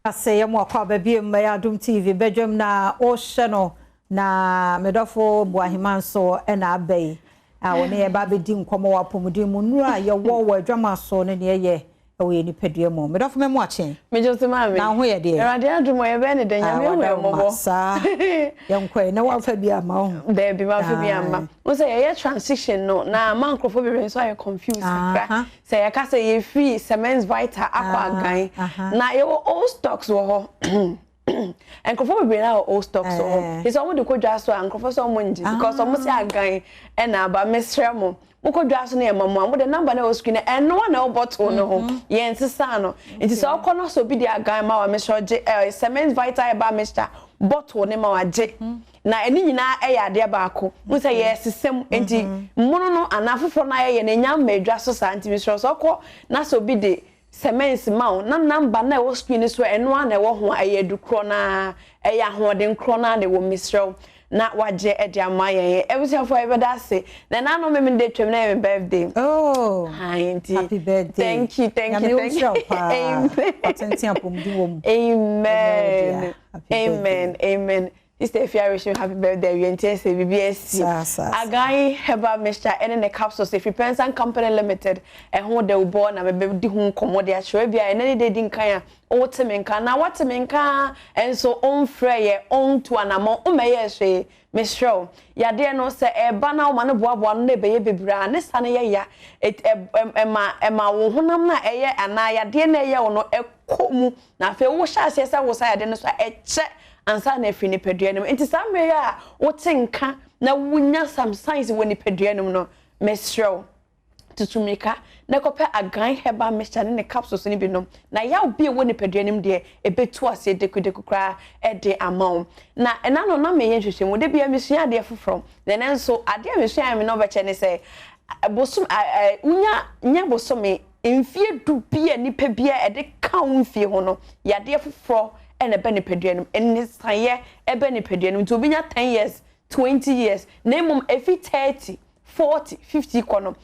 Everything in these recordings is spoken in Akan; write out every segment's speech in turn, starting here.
Ase yɛ mo akwaaba bio mma yɛ Adom TV badwam na wohyɛ no na medɔfo Boahema nso ɛna aba yi a wɔne yɛ ba abɛdi nkɔmmɔ wɔ apɔmuden mu nnuro a yɛwɔ wɔ adwama so ne neɛ yɛ ɛwɔ yɛ nipadua mu. Medɔfo, mɛmo akye. Megye so, maame. Na wo ho yɛ deɛ? Awurade adom, ɔyɛ bɛyɛ ne dɛ. Nyame hu yɛ mmɔbɔ. Saa, yɛnkɔɛ na woamfa bi ama wo ho. Daabi, mamfa bi amma wo sɛ yɛyɛ transition no na ma nkurɔfoɔ bebree nso ayɛ confused kakra sɛ yɛka sɛ yɛfiri Cement Vital akɔ Agan na yɛwɔ old stocks wɔ hɔ. Nkurɔfoɔ bebree na wɔ old stocks wɔ hɔ sɛ ɔmo de kɔ dwa so a, nkurɔfoɔ sɛ ɔmo ngye because ɔmo sɛ Agan ɛna aba. Mesrɛ mo, mokɔ dwa so no, yɛ ma mo a mode number na ɛwɔ screen no, ɛno a na ɛwɔ bottle no ho, yɛn sesa no. Nti sɛ ɔkɔ no sɛ obi de Agan ma wa, mesrɛ, gye Cement Vital Herbal Mixture bottle ne ma wa, gye na ɛne nyinaa ɛyɛ adeɛ baako n sɛ yɛsesɛm. Nti mmono no anaa foforɔ no ayɛyɛ no ɛnya mma adwa so saa. Nti mesrɛ, sɛ ɔkɔ na sɛ obi de cement ma wo na number na ɛwɔ screen no so, ɛno a na ɛwɔ ho a, ɛyɛ adukorɔ naa, ɛyɛ ahoɔden korɔ naa na ɛwɔ. Mesrɛ wo na wagye ɛde ama yɛn. Abusuafoɔ, yɛbɛda ase na ɛna no mímí de twam na ɛyɛ mi birthday. Oh. Hi, nti happy birthday. Thank you, thank you, thank you. Amen. Ɔtenten apɔmuden wɔ mu. Amen, amen, amen. Sister Efia wish me happy birthday wie nti ɛsɛ biribi asi. Agan Herbal Mixture ɛne ne capsules efi Pensan Company Limited ɛho dawubɔ na mebɛdi ho nkɔmmɔ de akyerɛ bi a ɛnɛ ne de di nkan a wote me nka na wate me nka nso ɔmfrɛ yɛ, ɔntu anammɔn ɔmmɛyɛ hwee. Mesrɛ wo, yadeɛ no sɛ ɛba na woma no boaboa no na ɛbɛyɛ bebree a, ne sa no yɛ ya, ɛma wo honam no a ɛyɛ anaa yadeɛ no ɛyɛ wo no ɛkɔ mu na afei wohyɛ aseɛ sɛ wo sa yadeɛ no so a, ɛkyɛ ansa na afiri nipadua no mu. Nti saa mmerɛ yi a wote nka na wonya some signs wɔ nipadua no mu no, mesrɛ wo, tutu mmirika na kɔpɛ Agan Herbal Mixture ne ne capsules no bi nom na yaw bi a ɛwɔ nipadua no mu deɛ, ɛbɛtu aseɛ dekudeku koraa ɛde ama wo. Na ɛna no na meyɛ nhwehwɛmu de bia mesua adeɛ foforɔ na ɛnɛ nso adeɛ a mesua a me na ɔbɛkyɛ ne sɛ bosom wonya nyɛ bosome mfie 10 bi a nipa bi a ɛde ka wo mfie ho no, yadeɛ foforɔ ɛna ɛbɛ nipadua no mu, ɛnisayɛ ɛbɛ nipadua no mu. Nti obi nya 10 years, 20 years na mmom efi 30, 40, 50 kɔ no,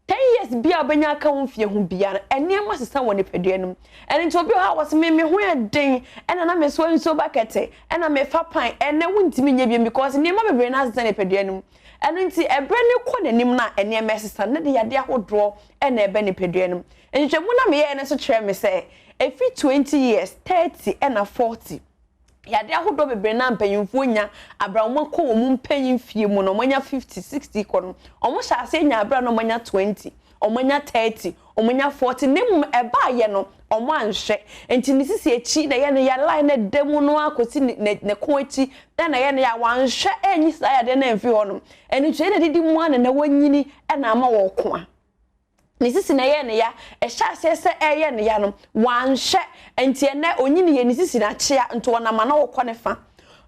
10 years bi a wobɛnya aka wo mfie ho bia no, nneɛma sesa wɔ nipadua no mu. Ɛno nti obi wɔ hɔ a wɔsɛ me ho yɛ den ɛna na me so nsuo bucket ɛna mefa pan, ɛnɛ wontumi nyɛ bio because nneɛma bebree no asesa nipadua no mu. Ɛno nti ɛberɛ ne kɔ n'anim no a, nneɛma ɛsesa ne de yadeɛ ahodoɔ ɛna ɛbɛ nipadua no mu. Nhwehwɛmu na meyɛɛ no nso kyerɛ me sɛ ɛfi 20 years, 30 ɛna 40, yadeɛ ahodoɔ bebree na mpanyinfoɔ nya abira wɔn kɔ wɔn mpanyin fie mu na wɔn anya 50, 60 kɔ no, wɔn hyɛ ase nya abira na wɔn anya 20, wɔn anya 30, wɔn anya 40. Ne mu ɛbaa yɛ no, wɔn anhwɛ nti ne sisi akyi na ɛyɛ no yɛ line na ɛda mu no akɔsi ne kɔn akyi ɛna ɛyɛ no yɛ a wɔanhwɛ ɛnyi saa yadeɛ no ɛmfi hɔ nom. Ɛno nti ɛna didi mu ana na wɔnyini ɛna ama wɔn ko a ne sisi na ɛyɛ ne ya, ɛhyɛ aseɛ sɛ ɛyɛ ne ya no, wanhwɛ nti ɛnɛ onyini yɛ ne sisi na akyea nti ɔnam ana ɔkɔ ne fa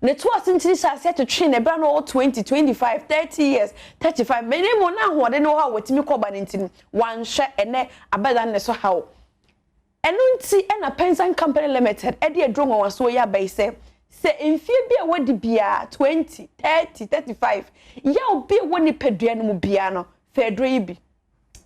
ne to ase nkyiri hyɛ aseɛ twetwe ne bra na ɔwɔ 20, 25, 30 years, 35 mɛ mu na ahoɔden no wɔ hɔ a wɔtumi kɔ ba ne nti no wanhwɛ, ɛnɛ abɛda ne so haw. Ɛno nti ɛna Pensan Company Limited ɛde aduro nwanwasoɔ yi aba yi sɛ mfie bi a wɔdi biara, 20, 30, 35, yaw bi a wɔ nipadua no mu biara no, fɛ aduro yi bi,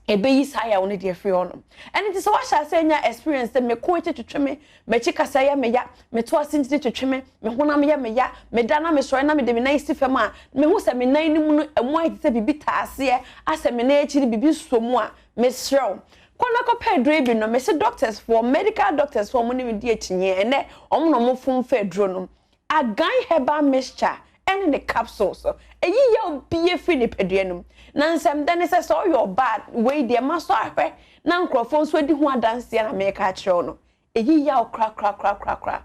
ɛbɛyi saa yaw no deɛ firi hɔnom. Ɛno nti sɛ wahyɛ ase anya experience sɛ meko akyi twetwe me, m'akyi kasa yɛ me ya, meto ase ntini twetwe me, me honam yɛ me ya, meda na mesɔre na mede me nan si fam a, mehu sɛ me nan no mu no ɛmu ayɛ te sɛ biribi taa aseɛ asɛ me nan akyi no biribi sɔ mu a, mesrɛ wo, kɔ na kɔpɛ aduro yi bi no. Mese doctors foɔ, medical doctors foɔ, ɔmo ne me di akyinnyeɛ ɛnɛ, ɔmo na ɔmo fom fɛ aduro no, Agan Herbal Mixture ɛne ne capsules, ɛyi yɛ obie firi nipadua no mu. Na nsɛm dɛ ne sɛ ɔyɛ ɔbaa wei deɛ ma so ahwɛ na nkurɔfoɔ nso adi ho adanseɛ na mɛka akyerɛ wo no, ɛyi yaw korakorakorakorakora.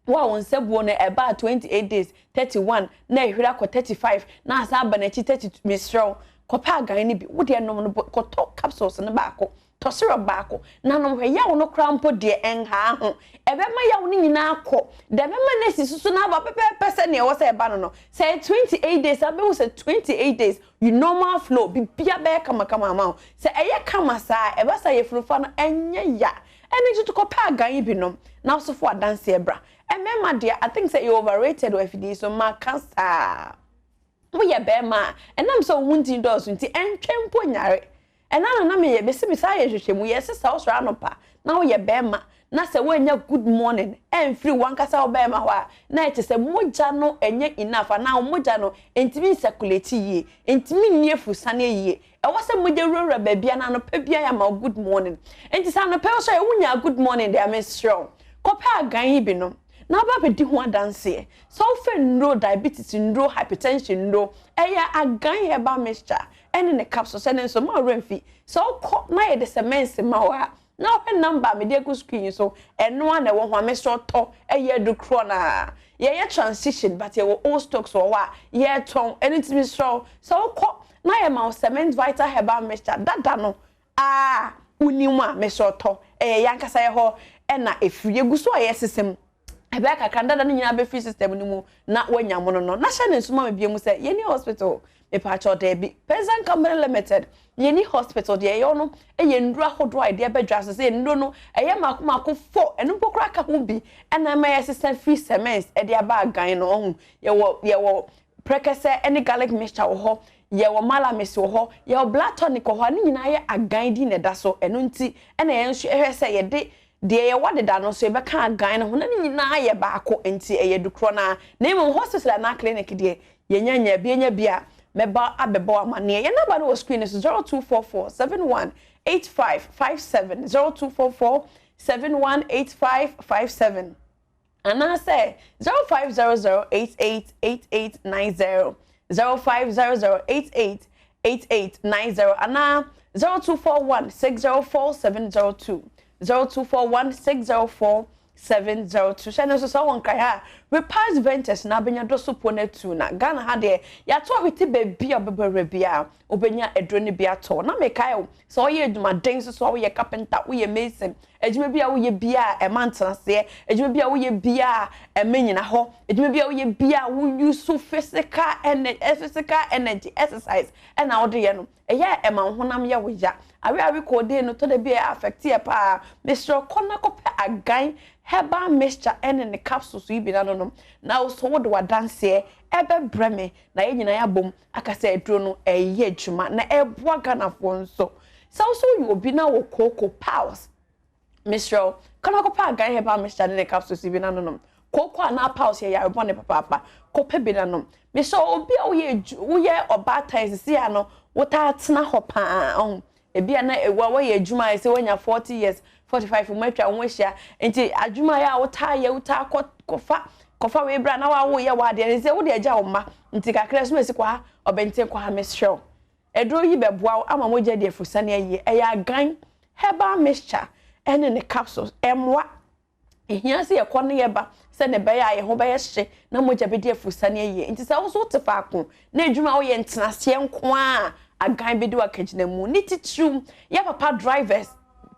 Wo a wo nsa buo no ɛbaa 28 days, 31 na ehwere akɔ 35 na asa aba n'akyi 32, mesrɛ wo, kɔpɛ Agan no bi. Wo deɛ nom no, kɔtɔ capsules no baako, tɔ syrup baako na nom hwɛ. Yaw no koraa mpo deɛ, ɛnhaa ho, ɛbɛma yaw no nyinaa kɔ deɛ ɛbɛma no asi soso no aba pɛpɛɛpɛ sɛ nea ɛwɔ sɛ ɛba no. Sɛ ɛyɛ 28 days, abɛhu sɛ 28 days you normal flow, bibia bɛyɛ kamakama ama wo. Sɛ ɛyɛ kama saa, ɛba sa yɛfunufa no ɛnyɛ ya. Ɛne nso kɔpɛ Agan yi bi nom na wosofo adanseɛ bra. Mmarima deɛ, I think sɛ yɛ overrated wɔ afidie so maka saa. Woyɛ bɛrima a, ɛnam sɛ wo ho ntin dɔɔso nti, ɛntwɛn mpo nyare. Ɛna na meyɛ bɛsi mi saa yɛ nhwehwɛmu yɛsɛ sɛ wosɔre anɔpa na woyɛ bɛrima. Na sɛ woannya good morning amfiri w'ankasa wo barima hɔ a, na ɛkyerɛ sɛ mogya no ɛnyɛ enough anaa wo mogya no ntumi nsɛkulati yie, ntumi nni afurusaneɛ yie. Ɛwɔ sɛ mogya wurawura baabi a na anɔpa biara yɛama wo good morning. Nti sɛ anɔpa yi wosɔre a wonyaa good morning deɛ a, mesrɛ wo, kɔpɛ agan yi bi nom na aba abɛdi ho adanseɛ. Sɛ wofɛ nnuro, diabetes nnuro, hypertension nnuro, ɛyɛ agan herbal mixture ɛne ne capsules. Ɛno nso mma wo werɛ mfi, sɛ wokɔ na yɛde sɛmɛnse ma wo a, Na wohwɛ number a mede agu screen yi so, ɛno ara na ɛwɔ ho a mesrɛ wo tɔ, ɛyɛ adu korɔ no ara. Yɛyɛ transition but yɛwɔ old stocks wɔ hɔ a yɛtɔn, ɛno nti mesrɛ wo sɛ wokɔ na yɛma wo cement vital herbal mixture dada no a wonim a, mesrɛ wo tɔ, ɛyɛ yɛn ankasa yɛ hɔ na ɛfiri. Yɛgu so a yɛresesa mu. Ɛbɛyɛ kakra no dada no nyinaa bɛfiri system no mu na woanya mono no. Na hyɛ no nso ma me bio mu sɛ yɛnni hospital. Mepaakyɛw daabi. Pensan Company Limited, yɛnni hospital. Deɛ yɛwɔ no yɛ nnuro ahodoɔ a yɛde aba dwa so. Sɛ nnuro no ɛyɛ mmaako mmaako fo, ɛno mpo koraa ka ho bi ɛna ɛma yɛsesa firi cements ɛde aba agan no. Ɔho yɛwɔ yɛwɔ prɛkɛsɛ ne garlic mixture wɔ hɔ, yɛwɔ malamis wɔ hɔ, yɛwɔ blood tonic wɔ hɔ a ne nyinaa yɛ agan din na ɛda so. Ɛno nti ɛna yɛn nso yɛhwɛ sɛ yɛde Deɛ yɛwɔ deda no nso yɛbɛka agan no ho na ne nyinaa yɛ baako nti ɛyɛ du korɔ no ara. Na mmom hospital anaa clinic deɛ yɛnya nyaa bi, yɛnya bi a mɛba abɛbɔ wo amaneɛ. Yɛn number no wɔ screen no so 0244 71 85 57, 0244 71 85 57 anaasɛ 0500 88 88 90, 0500 88 8890 anaa 0241 604 702, 0241 604 702. Hyɛ no nso sɛ wɔ Nkran ha a, Repast Ventures na abɛnya dɔ so po no atu na Ghana ha deɛ yɛato ahwete baabi a wobɛbɔ awura biara wobɛnya aduro no bi atɔ. Na mekae wo sɛ woyɛ adwumaden nso so a woyɛ carpenter, woyɛ mason, adwuma bi a woyɛ biara a ɛma ntenaseɛ, adwuma bi a woyɛ biara a ɛma nyina hɔ, adwuma bi a woyɛ biara a wo use physical energy, physical energy, exercise ɛna wode yɛ no, ɛyɛ a ɛma wo honam yɛ wo ya. Awe awe codeine no tɔ da bi a ɛyɛ affect yɛ paa. Mesrɛ wo kɔ na kɔpɛ Agan herbal mixture ɛne ne capsules yi bi na nonom na wo so wode w'adanseɛ ɛbɛbrɛ me na yɛn nyinaa yɛabom aka sɛ aduro no ɛyɛ adwuma na ɛboa Ghanafoɔ nso. Sɛ wo nso woyɛ obi na wɔ kooko piles, mesrɛ wo, kɔ na kɔpɛ Agan herbal mixture ne ne capsules yi bi na nonom. Kooko anaa piles yɛ yare bɔne papaapa, kɔpɛ bi na nom. Mesrɛ wo, obi a woyɛ woyɛ ɔbaatan sisi a no, wotaa tena hɔ paa, ɔho, Ebia na ewa woayɛ adwuma ayɛ sɛ woanya 40 years, 45 mu atwa wo ho ahyia. Nti adwuma yɛ a wotaa yɛ, wotaa kɔ kɔfa kɔfa wei bra na wawo yɛ w'adeɛ no sɛ wode agya wo mma. Nti kakra so esi kɔ ha, ɔbɛnten kɔ ha mesrɛ wo. Aduro yi bɛboa wo ama mogya adi afusane ayie. Ɛyɛ agan herbal mixture ɛne ne capsules. Ɛmmoa. Ehia sɛ yɛkɔ na yɛba sɛnea ɛbɛyɛ a yɛn ho bɛyɛ hye na mogya bedi afurusa ne ayie. Enti sɛ wo nso wote faako na adwuma a woyɛ ntenaseɛ nko ara a, agan bedi wo akagyinamu. Ne titiriw, yɛ papa drivers,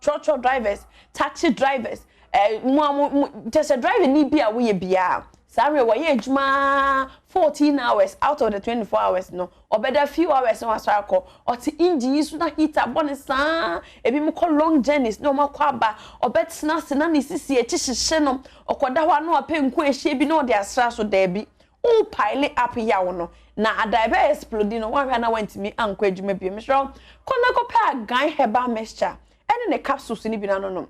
trɔtrɔ drivers, taxi drivers, eh, mo a mo, mo kyerɛ sɛ driver ni bi a woyɛ biara, saa mmerɛ wɔyɛ adwuma 14 hours out of the 24 hours no, Ɔbɛda few hours na wasɔre akɔ. Ɔte engine yi so na heat abɔ no saa. Ebinom kɔ long journeys na wɔakɔ aba. Ɔbɛtena ase na ne sisi akyi hyehye no. Ɔkɔda hɔ a na wapɛ nku a ɛhyɛ bi na ɔde asra so. Daabi. Wo pile up yaw no na ada ɛbɛ explode no woanhwɛ a na woantumi ankɔ adwuma bio. Mesrɛ wo, kɔ na kɔpɛ Agan herbal mixture ɛne ne capsules no bi na nonom.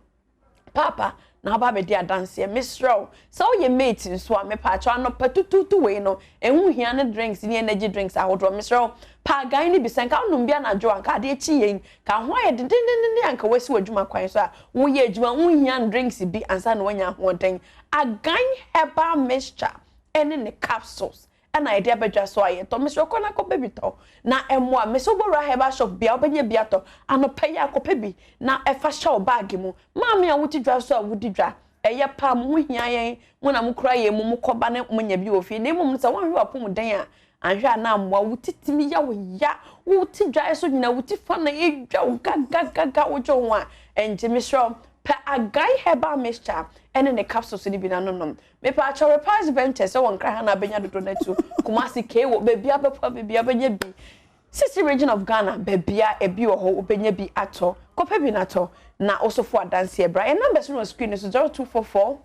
Paapa na aba abɛdi adanseɛ. Mesrɛ wo, sɛ woyɛ mate nso a, mepaakyɛw anɔpa tutuutu wei no, ɛho hia ne drinks ne energy drinks ahodoɔ. Mesrɛ wo, pa agan no bi. Sɛ nka wonom bi anadwo a, nka adeɛ kye yɛn, nka ho ayɛ dendendenden a nka woasi w'adwuma kwan so a woyɛ adwuma. Wonhia drinks bi ansa na woanya ahoɔden. Agan herbal mixture ne ne capsules na yɛde aba dwa so a yɛtɔ. Mesrɛ kɔ na kɔpɛ bi tɔ na ɛmmoa. Mesɛ wobɛwura herbal shop bia wobɛnya bi atɔ. Anɔpa yi a kɔpɛ bi na ɛfa hyɛ wo bag mu. Maame a wote dwa so a wodi dwa, ɛyɛ paa, mo ho hia yɛn, mo na mokura yɛn mu, mokɔba na monya bi wɔ fie. Na mmom no sɛ woanhwɛ w'apɔmuden a, anhwɛ a na ammoa wo ti tumi yɛ wo ya. Wote dwa so nyina wo ti fa na ɛdwa wo gagagaga wodwo ho a, ɛngye. Mesrɛ wo, pɛ Agai herbal mixture ɛne ne capsules no bi na nonom. Mepaakyɛw Reprise Ventures ɛwɔ Nkran ha na abɛnya dodoɔ no atu Kumasi KO baabi a bɛkɔ baabi a bɛnya bi Sisi region of Ghana baabi a ebi wɔ hɔ wobɛnya bi atɔ kɔpɛ bi na tɔ na wo so fo adanseɛ bra yɛn numbers no wɔ screen no so 0244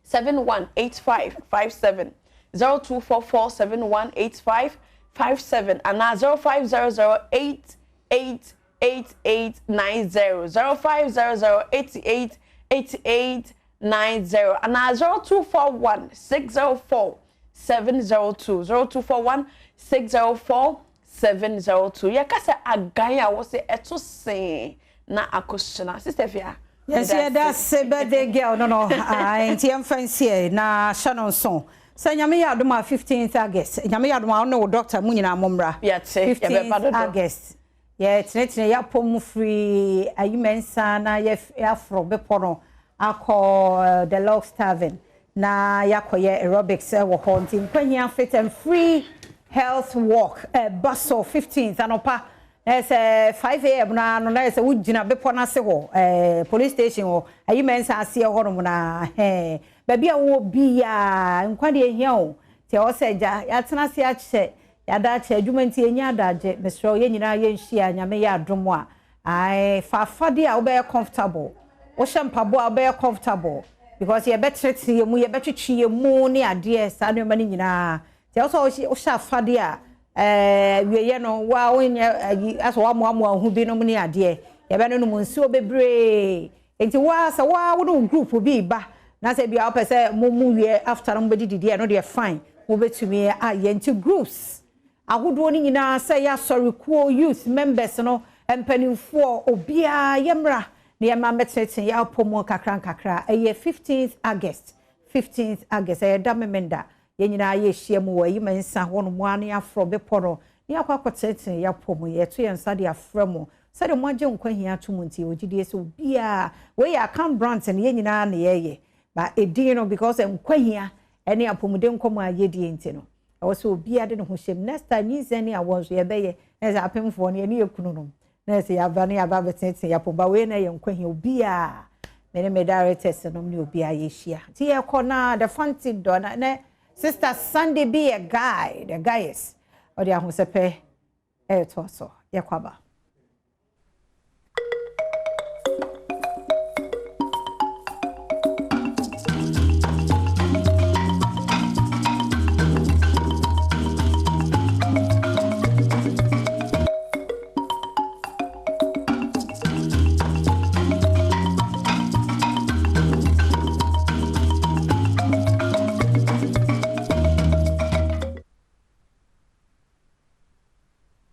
718557 0244 718557 anaa 0500 88 8890 0500 88 88 90 anaa 0241 604 702, 0241 604 702. Yɛka sɛ agan a wɔsɛ ɛto sen na akɔhyena. Sister Fia. Yɛsɛ yɛda se birthday girl no. Ae, nti yɛmfa nsie na hyɛ no nso sɛ Nyame yɛ adom a, 15th August, Nyame yɛ adom a, wo ne wo doctor mu nyinaa mommra. Yɛte, yɛbɛba 15th dodo. August, yɛtenetene yɛapɔ firi Ayimensa na yɛaforo bepɔ no akɔ The Locks Tavern na yɛakɔyɛ aerobics wɔ hɔ. Nti Nkwahia Fit and Free Health Walk ɛba so 15th anɔpa na sɛ 5 a.m. na no na sɛ wogyina bepɔ no ase hɔ, police station hɔ, Ayimensa aseɛ hɔ nom na ɛɛ baabi a wowɔ biaa, nkwa deɛ ehia o. Nti ɛwɔ sɛ gya yɛatena ase akyɛ, yɛada akyɛ adwuma nti yɛnya adagye. Mesrɛ wo, yɛn nyinaa yɛnhyia. Nyame yɛ adom a, ae, fa afadeɛ a wobɛyɛ comfortable, wohyɛ mpaboa a wobɛyɛ comfortable, because yɛbɛtenetene yɛ mu, yɛbɛtwitwi yɛ mu ne adeɛ, saa nneɛma no nyinaa. Nti ɛwɔ sɛ wohyɛ afadeɛ a wieɛ no wa wonyɛ ayi asɛ wamoamoa ho binom ne adeɛ. Yɛbɛnonom nsuo bebree. Nti wa sɛ wa wo ne wo group bi ba na sɛ bia wopɛ sɛ mo mu wie after no mobɛdididi, ɛno deɛ fine, mobɛtumi ayɛ. Nti groups ahodoɔ no nyinaa, sɛ yɛ asɔrekuo, youth members no, mpanimfoɔ, obiara yɛmmra na yɛma mmɛtenetene yɛapɔ mu kakra nkakra. Ɛyɛ 15th August, 15th August, ɛyɛ da Memenda. Yɛn nyinaa yɛhyia mu wɔ Ayi Nsa hɔ nom a ne yɛaforɔ bepɔ no ne yɛakɔ akɔtenetene yɛapɔ mu. Yɛto yɛn nsa de afrɛ mo sɛdeɛ mo agye nkwa hia ato mu. Nti ogyidie sɛ obiara wei yɛ Akan brand no, yɛn nyinaa na yɛyɛ ba edin no, because nkwa hia ɛne apɔmuden nkɔmɔ a yɛdie nti no, ɛwɔ sɛ obiara de ne ho hyɛ mu. Next time, nyinsɛn ne awɔ nso yɛbɛyɛ na sɛ apemfoɔ no yɛne yɛ kunu nom na sɛ yɛaba ne yɛaba bɛtenetene yɛapɔ ba. Wei na yɛ nkwa hia obiara. Me ne me directors nom ne obiara yɛhyia. Nti yɛkɔ na the Fanti dɔ na ne sister Sunday bi yɛ guy, the guys ɔde ahosɛpɛ ɛɛtoa so. Yɛkɔ aba.